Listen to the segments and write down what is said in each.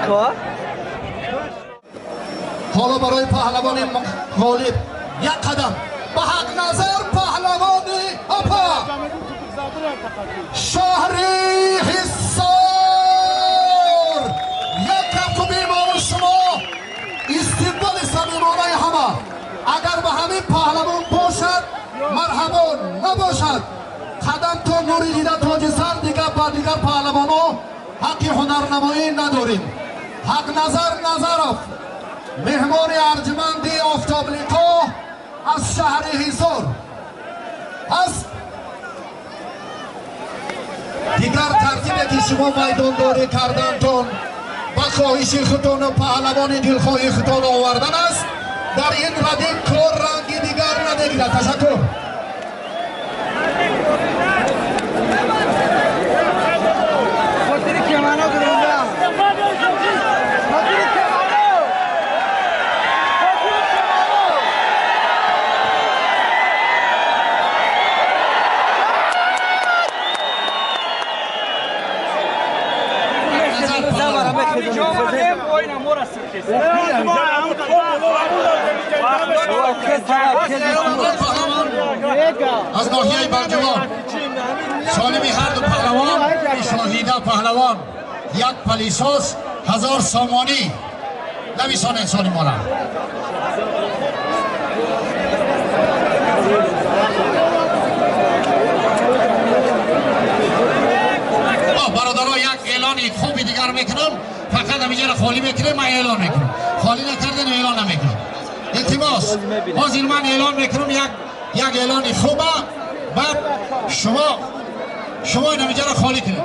چیکار؟ حالا برای پهلوان غالب یک قدم به حق نظر پهلوان آپا شهری حصار یک کفکوبی ما و شما استقبال صمیمانه همه. اگر به همین پهلوان باشد مرحبا، نباشد قدم تا نوری دیده تاج سر، دیگر با دیگر پهلوان ها حق هنرنمایی نداریم. حق نظر نظرف مهمان ارجمندی آفتاب لقا از شهر حصار از دیگر ترتیبی که شما میدانداری کردنتون با خواهش خودتون و پهلوان دلخواه خودتون آوردن است. در این ردیف کار رنگی دیگر نمیگیرد. تشکر. از ناحیه برجوان سالمی هر دو پهلوان شاهیده پهلوان یک پلیساس 1000 سامانی نویسانه سالمانه. برادرها یک اعلان خوبی دیگر میکنم، فقط همینجا را خالی میکنم، من اعلان میکنم، خالی نکردن اعلان نمیکنم. التماس حاضر من اعلان میکنم یک اعلان خوبه، بعد شما اینجا را خالی کنید.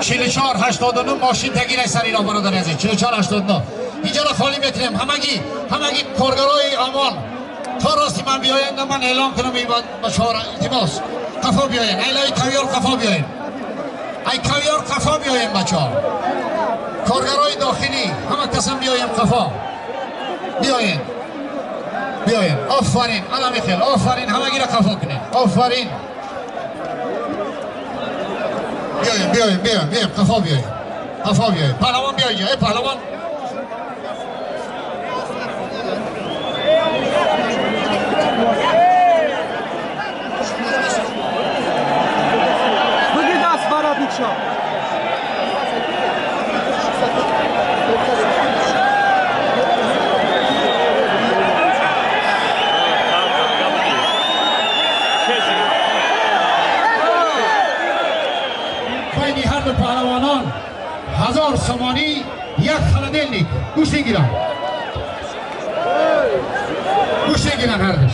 4489 ماشین تگیر سر اینا برادر عزیز. 4489 اینجا را خالی میکنیم. همگی کارگرای امان تا راستی من بیاین، من اعلان کنم با شما. التماس قفا بیاین، ایلای کویار قفا بیاین، ای کویار قفا بیاین بچه‌ها، کارگرای داخلی همه کسم بیاین قفا بیاین بیاین. آفرین علا میخیل، آفرین، همگی را قفا کنین. آفرین بیاین بیاین بیاین بیاین قفا بیاین، قفا بیاین. پهلوان بیاین، ای پهلوان. بین هر دو پهلوانان 1000 سامانی یک خلدلنیک گوش گیرن، گوش گیرن هر دوش.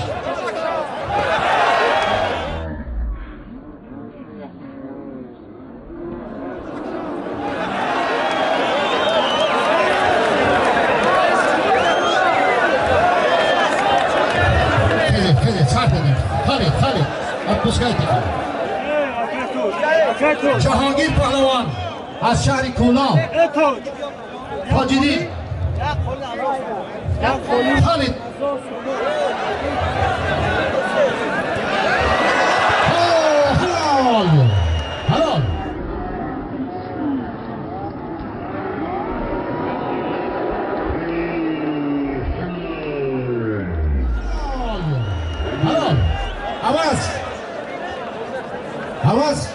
جهانگیر پهلوان از شهر کولاب تاجیدی خالد حلال حلال. حلال. عوض عوض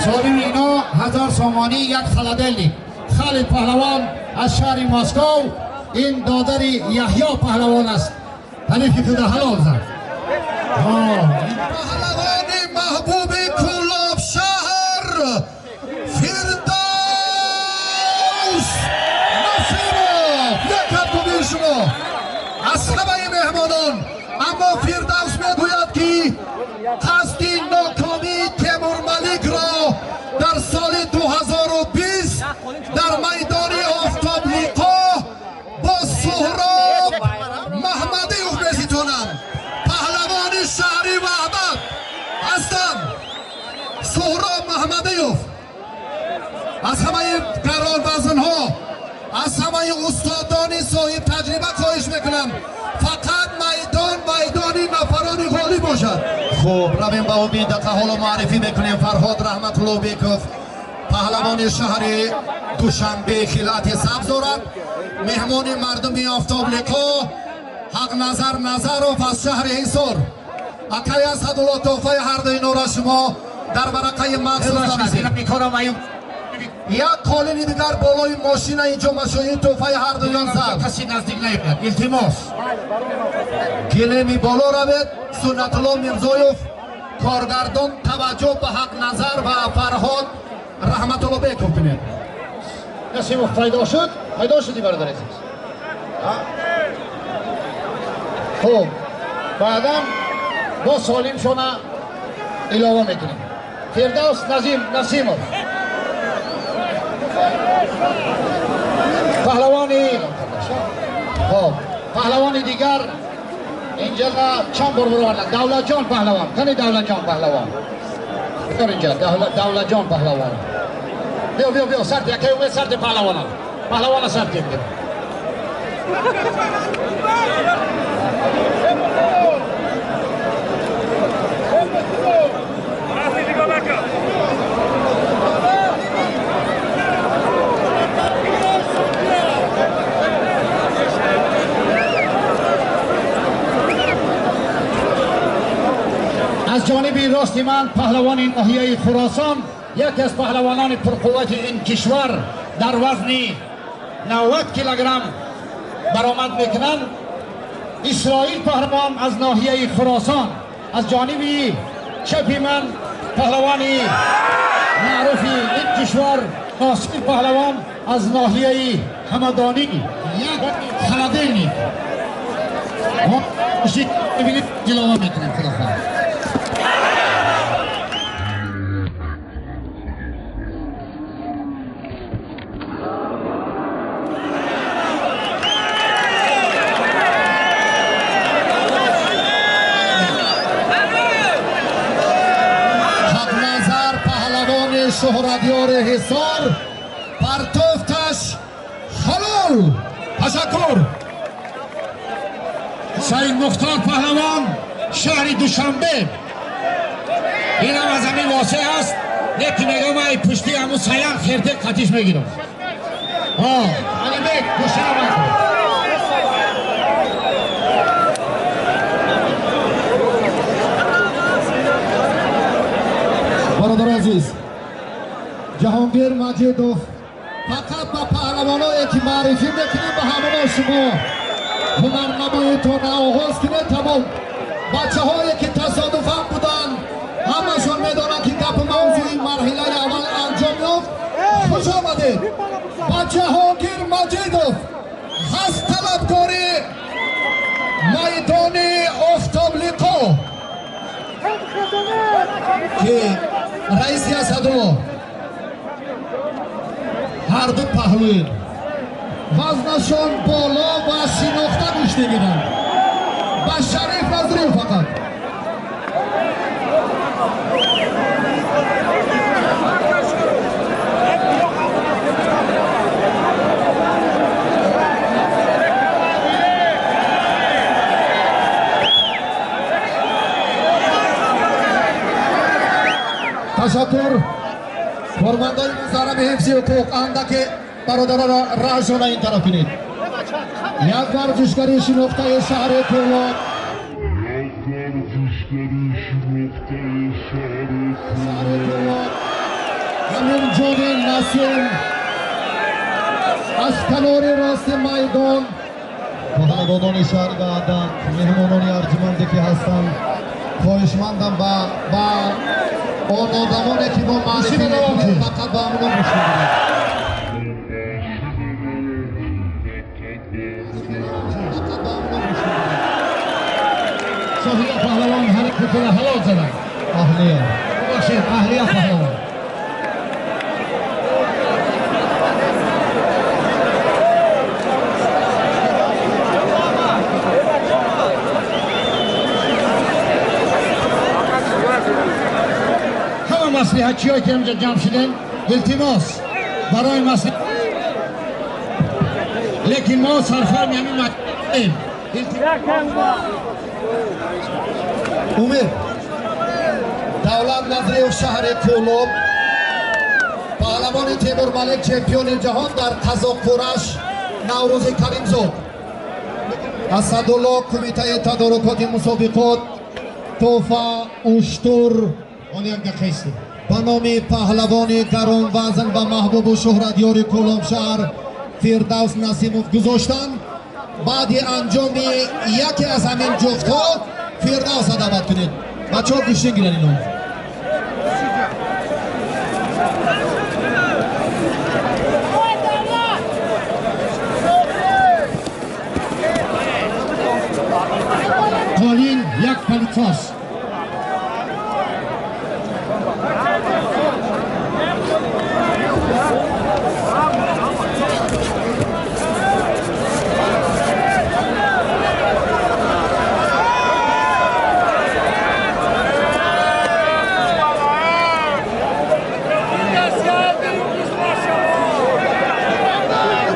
سالم اینا 1000 سامانی یک خلدلی. خالد پهلوان از شهر مسکو، این دادر یحیی پهلوان است، حریف خود حلال زد. پهلوان محبوب کولاب شهر فردوس نصیرов یک کفکوبی شما از همه مهمانان. اما فردوس میگوید که قصد ناکامی تیمور ملیک را در سال 2020 در میدان آفتاب لقا با سهراب محمدیوف میستانم. پهلوان شهری وحدت هستم سهراب محمدیوف. از همه قرار وزنها، از همه استادان صاحب تجربه خواهش میکنم فقط میدان میدانی نفران غالب باشد. Хуб, равем ба ӯ минтақа. Ҳоло муаррифӣ мекунем Фарҳод Раҳматуллобеков, паҳлавони шаҳри Душанбе, хилати сабз дорад. Меҳмони мардуми Офтоблиқо Ҳақназар Назаров аз шаҳри Ҳисор. Акай Асадулло, тӯҳфаи ҳардуи инора шумо дар варақаи махсус нависед. Як қолини дигар болои мошина инҷо машоҳир тӯҳфаи ҳардуён зад. Каси наздик наёяд, илтимос. Гилеми боло равед. Суннатулло Мирзоев, коргардон, таваҷҷӯҳ ба Ҳақназар ва Фарҳод Раҳматуллобеков кунед. Насимов пайдо шуд? Пайдо шуди, бародар азиз? Хуб, баъдан бо солимшона илова мекунем. Фирдавс Насимов, паҳлавони, хуб, паҳлавони дигар инҷа чанд бор бароварданд. Давлатҷон паҳлавон, кани Давлатҷон паҳлавон, бикор инҷа Давлатҷон паҳлавон. Биё, биё, биё, сарти якай умед, сарти паҳлавона, паҳлавона сарти биё. Аз ҷониби рости ман паҳлавони ноҳияи Хуросон, яке аз паҳлавонони пурқуввати ин кишвар, дар вазни 90 килограмм баромад мекунанд, Исроил паҳлавон аз ноҳияи Хуросон. Аз ҷониби чапи ман паҳлавони маъруфи ин кишвар Носир паҳлавон аз ноҳияи Ҳамадонӣ. Як холодильник бибинед, илова мекунем, худо хоҳад. Ҳақназар паҳлавони шӯҳратёри Ҳисор, партофташ ҳалол. Ташаккур. Саид Мухтор паҳлавон, шаҳри Душанбе. Инам аз ҳамин восеъ аст, неки мегӯям ай пушти ҳамун саян херте қатиш мегирам. Алибек, гӯшина макун. Бародари азиз, Ҷаҳонгир Маҷидов, фақат ба паҳлавоное ки муаррифӣ мекунем, ба ҳамоно шумо ҳунарнамоитона оғоз кунед. Тамом бачаҳое ки тасодуфан буданд, ҳамашон медонанд, ки гапи мавзӯи марҳилаи аввал анҷом ёфт. Хуш омадед ба Ҷаҳонгир Маҷидов, ҳаст талабкори майдони Офтоблиқо, ки раиси Асадулло ҳарду паҳлӯин, вазнашон боло ва шинохта гӯш мегиранд. Ба Шариф Назриев фақат. Ташаккур. Кормандони муҳтарами ҳифзи ҳуқуқ, андаке бародаронро раҳшона ин тараф кунед. Як варзишгари шинохтаи шаҳри Кӯлоб, Амирҷони Насим, аз канори рости майдон. Паҳлавонони шаҳри Ваҳдат, меҳмонони арҷуманде ки ҳастанд, хоҳишмандам ба он одамоне ки мо муаррифӣ мекунем, фақат ба ҳамоно гӯш мегиред. Соҳия паҳлавон ҳаракатро ҳалол заданд. Аҳлия. Бубахшед, Аҳлия паҳлавон. Ҳама маслиҳатчиҳое ки инҷа ҷамъ шудем, илтимос барои маслиҳат, лекин мо сарфарми ҳамин маем. Умед, Давлат Назриев, шаҳри Кӯлоб, паҳлавони Темур Малик, чемпиони ҷаҳон дар Қазоқкураш Наврӯзи Каримзод. Асадулло, кумитаи тадорукоти мусобиқот, тӯҳфа уштур Он як дақиқа истед. Ба номи паҳлавони гаронвазн ва маҳбубу шӯҳратёри Кӯлобшаҳр Фирдавс Насимов гузоштанд. Баъди анҷоми яке аз ҳамин ҷуфтҳо Фирдавса даъват кунед. Бачаҳо, гӯштин гирен ино. Қолин, як палитос.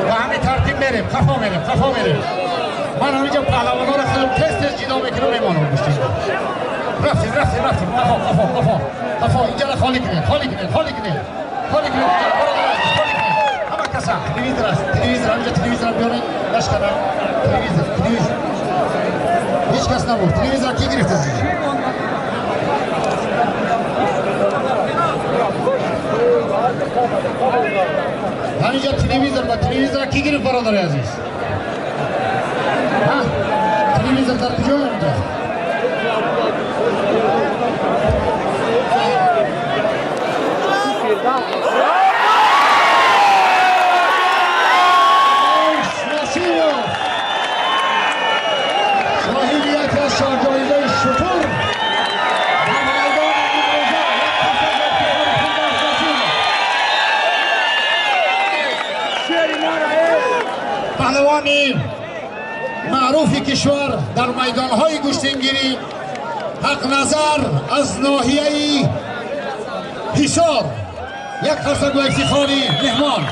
Ба ҳамин тартиб мерем, хафо мерем, хафо мерем. Ман ҳаминҷо паҳлавонҳоро хеле тез тез ҷидо мекунам, мемонам гӯштин. Рафтем, рафтем, рафтем, хафо, хафо, хафо, хафо. Инҷаро холӣ кунед, холӣ кунед, холӣ кунед, холӣ кунед, инҷаро, бародар азиз, холӣ кунед. Ҳама каса телевизор аст, телевизор, ҳаминҷо телевизорро биёред, нашканам. Телевизор, телевизор. Ҳеҷ кас набуд. Телевизорро ки гирифт аз инҷо? Ҳаминҷо телевизор ба телевизорро ки гирифт, бародари азиз? Ҳа? Телевизор дар куҷо ҳаминҷо? Насимов, соҳиби яке аз чорҷоизаи шутур дар майдони имрӯза. Як қафас ифтихори Фирдавс Насимов. Паҳлавони маъруфи кишвар дар майдонҳои гӯштингирӣ Ҳақназар аз ноҳияи Ҳисор. Як қарсак бо ифтихори меҳмон.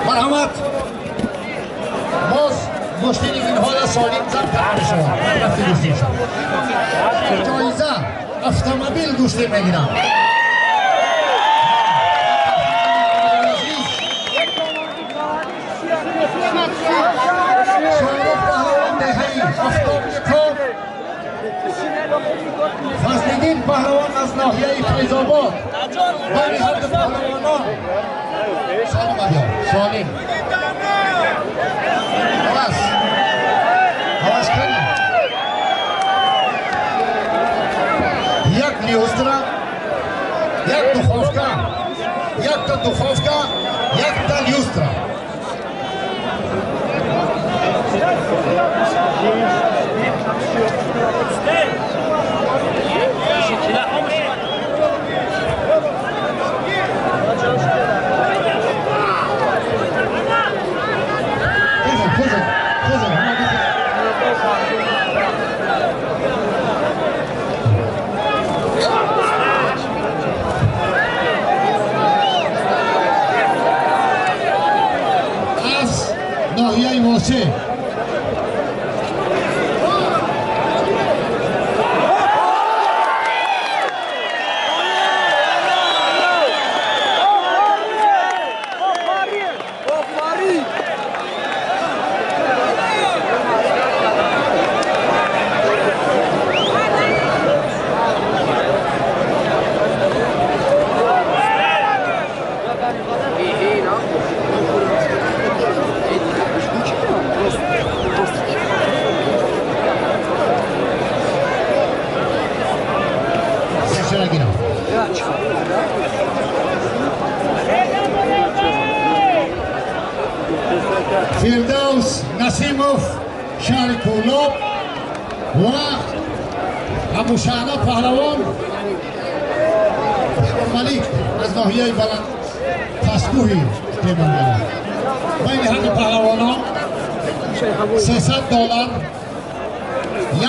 Марҳамат, боз гӯштини инҳоя солим забт карда мешавад. Рафти гӯштиншон. Ҷоиза автомобил гӯштин мегирам. Шоҳрух паҳлавон, деҳаи Офтобнико, Фазлиддин паҳлавон аз ноҳияи Файзобод. Байни ҳарду паҳлавонон солим адё, солим. Ҳавас. Ҳавас кунед. Як люстра, як духовка, якта духовка, якта люстра. Хезен, хезен, хезен. Аз ноҳияи Восеъ. Фирдавс Насимов, шаҳри Кӯлоб, ва Абушаъна паҳлавон Темурмалик аз ноҳияи баланд пасткӯҳи Темурмалик. Байни ҳарду паҳлавонон 300 доллар,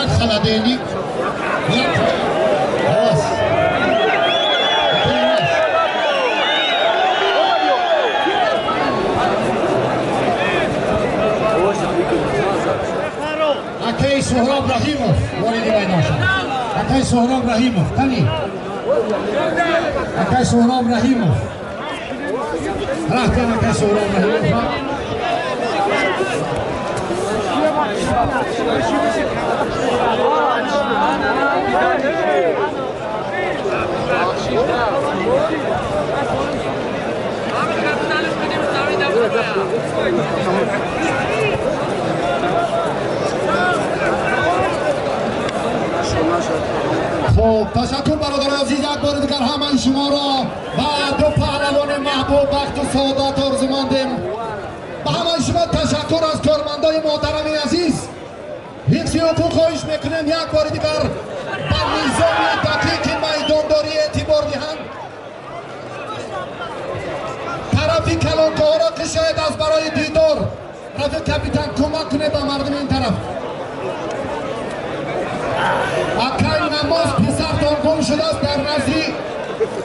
як холодильник, як ҳавас. Ҳавас. Акаи Суҳроб Раҳимов вориди майдон шуд. Акай Суҳроб Раҳимов, қани? Акай Суҳроб Раҳимов. Рафтем акай Суҳроб Раҳимов. خب تشکر برادر عزیز، یک بار دیگر همه شما را و دو پهلوان محبوب بخت و سعادت آرزو ماندیم. به همه شما تشکر از کارمندای محترم عزیز حفظ حقوق خواهش میکنیم یک بار دیگر به نظام دقیق میدانداری اعتبار دهند. طرفی کلانکه را که شاید از برای دیدار رفیق کاپیتان کمک کنه به مردم این طرف. اکای نماز پسرتان گم شده است، در نزدی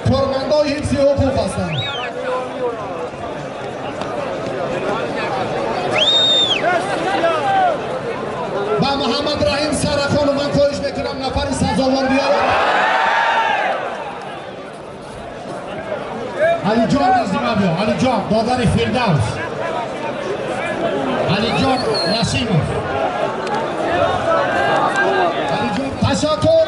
کارمندای حفظ حقوق هستند. با محمد رحیم سرخان من خواهش میکنم نفر سزاوار بیاید. علی جان نزدی من بیا. علی جان دادر فردوس، علی جان نسیمов. تشکر.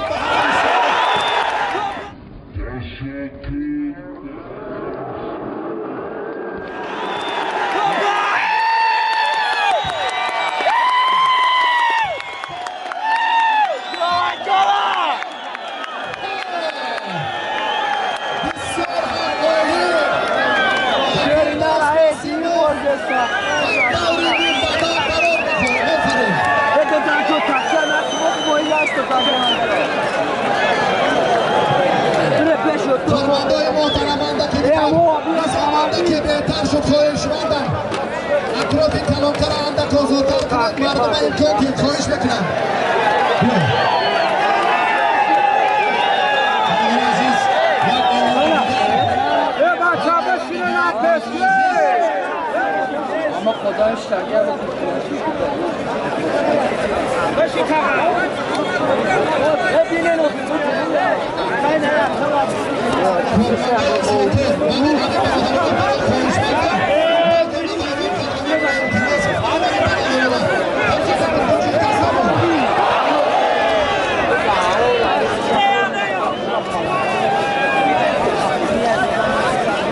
کارمندای محترم که بهتر شد خواهش مندم اطراف کلانتر اندک آزادتر کنند. مردم امکان دید خواهش میکنم.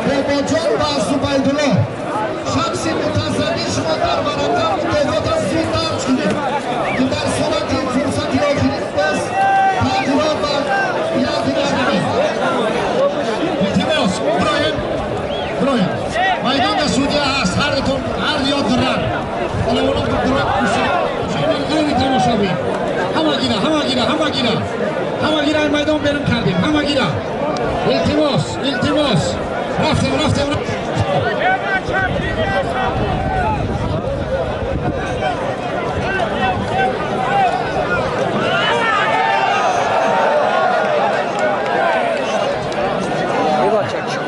باباجان و زبیدالله شخص متصدی شما در ورقه مکافات را زود درج کنید که در صورت فرصت آخری باز تغییرات و یادگار کنید. التماس برایم برایم میدان سعودیه هست، هر دوتون هر یاد درن حالا اونا درن شامل تماشاگیر همه گیره همه گیره همه گیره همه گیره این میدان بیرون کردیم همه گیره. التماس التماس رفتیم رفتیم رفتیم.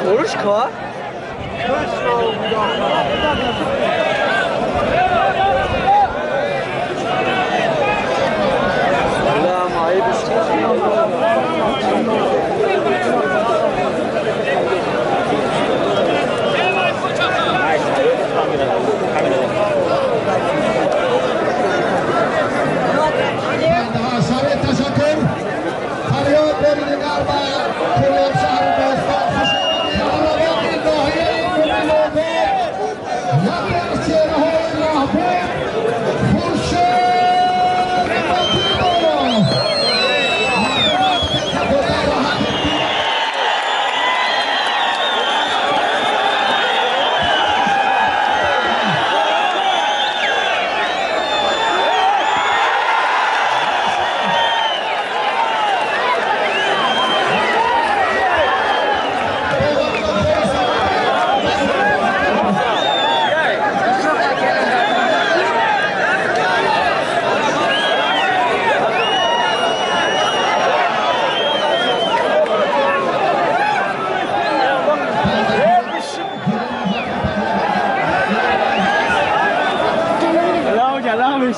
Oruç kar. تشکر. فریاد باری دیگر به کلاب شهر باستان خوش آمدید. پهلوان ناحیه مومن‌آباد، یکی از چهره‌های محبوب، خورشید متینов.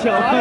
小快。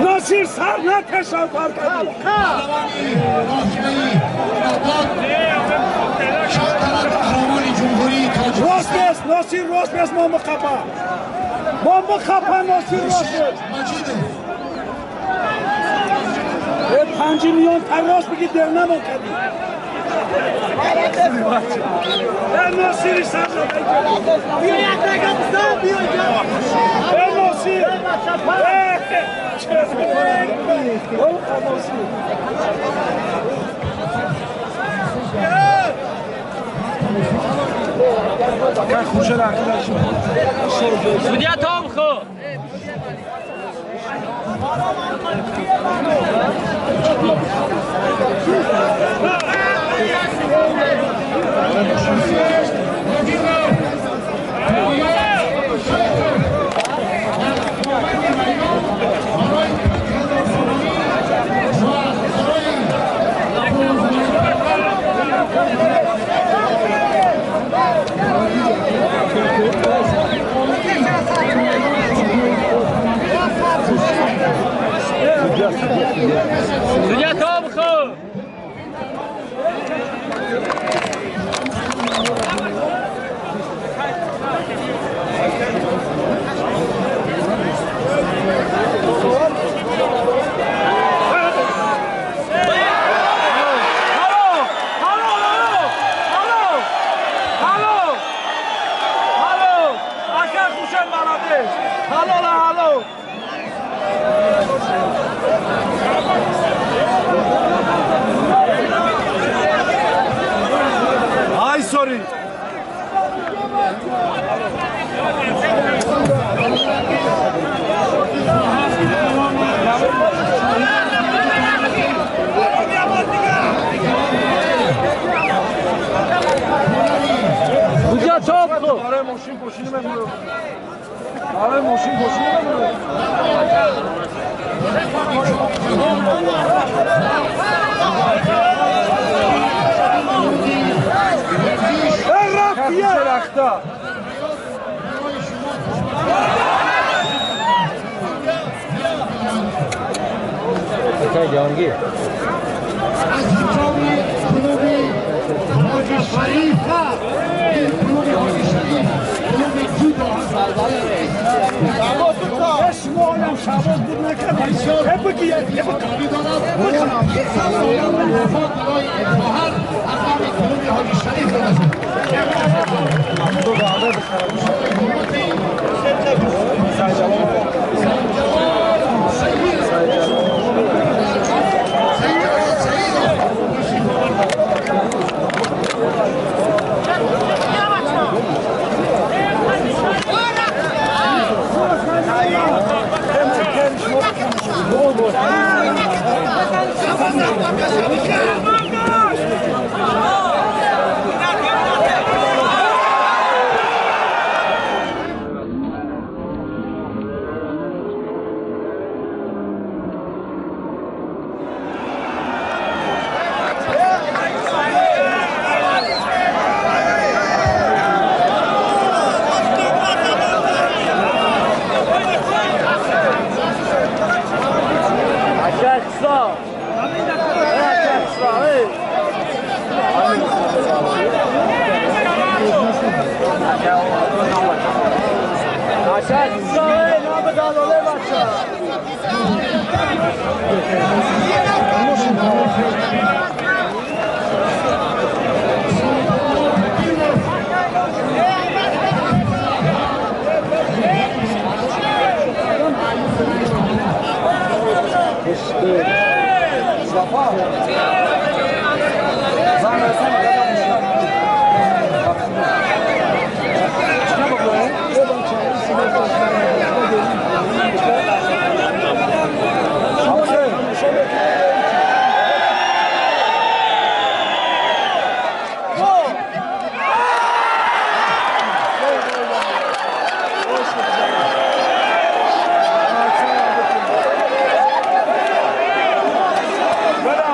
ناصر سر نکشم کار کردی. راست بس ناصر راست بس ما مخفا ما مخفا ناصر راست بس. 5 میلیون تر راست بگی در نما کردی. ناصری سر بیا یک رقم بزن بیا ناصر Судья Томхо! Судья Томхо! Sorry. Судья Томхо! جهانگیر از حجاب کلوب حاج شریف کلوب حاج شریف کلوب جودو شما آدم شباز بود نکرد برای خواهر از کلوب حاج شریف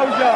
Bravo,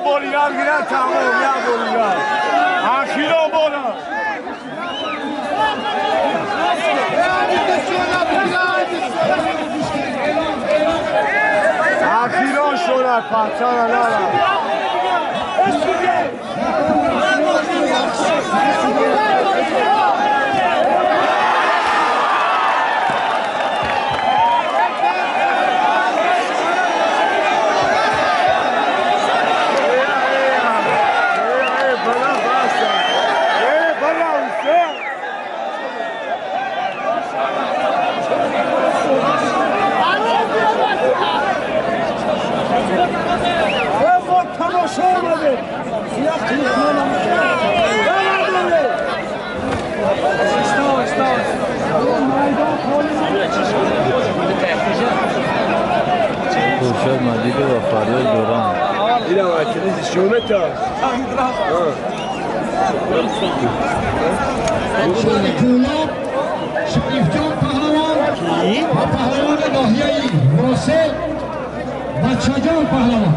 بار گیرن تمام یه بار دیگر اخیرا بارم اخیرا شده پرچم ندارم. خورشید مجیدی و فریاد دوران. شریفجان پهلوان و پهلوان ناحیه واسل بچه‌جان پهلوان.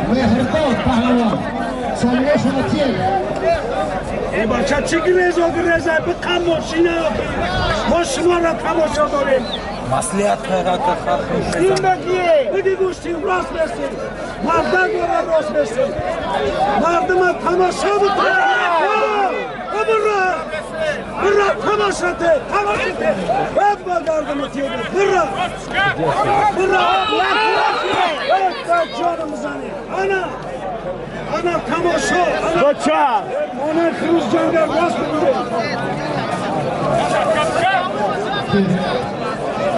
مهرداد پهلوان سالیه شما ای بچه چی گریزا گریزا بقم ماشینه ما شما را تماشا داریم. مسئولیت خیرات خلق این بگیه بگی گوشتیم راست بسیم مردم را راست بسیم مردم تماشا بکنیم. برا برا تماشا ته تماشا ته بد با گردم تیه برا برا بد جانم زنی انا انا تماشا بچه انا خروج جنگل راست بگیره.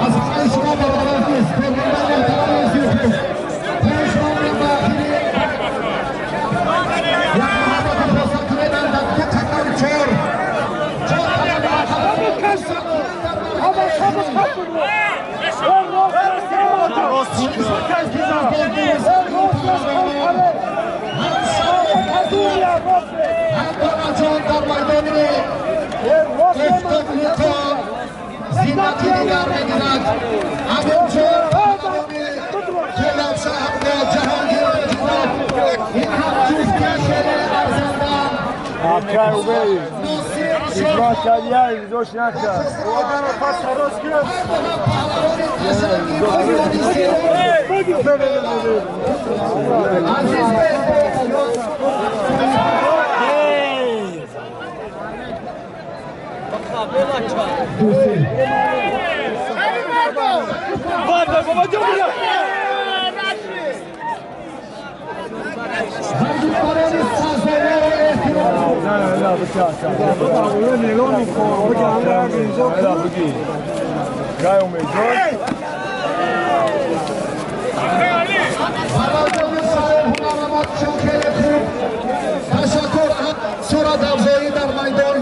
از همه شما برادران نیست پیغمبر محترم یوسف پیش آمدیم به اخیری یک محبت فرصت کنیدن در دو تکر چهار هم در میدان افتاب زینتی دیگر می‌گیرد. همینطور کلاب شهر جهانگیر مجیدov این هم جفتی شیر ارزندن ناصر عزیز تشکر سرعت افزایی در میدان.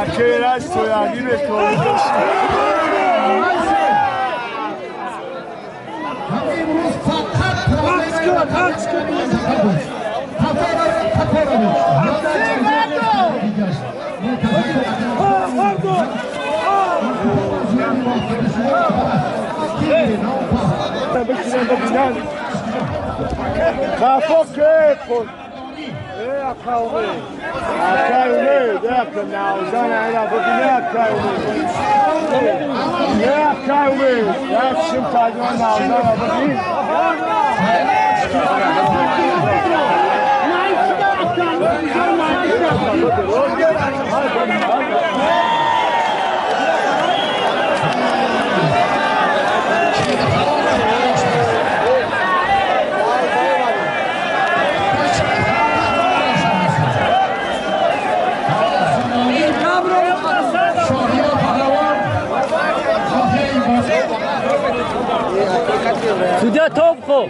اخیرش سویدی به تو امروز فقط Hey, Судья топ хо.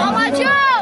Mama Joe!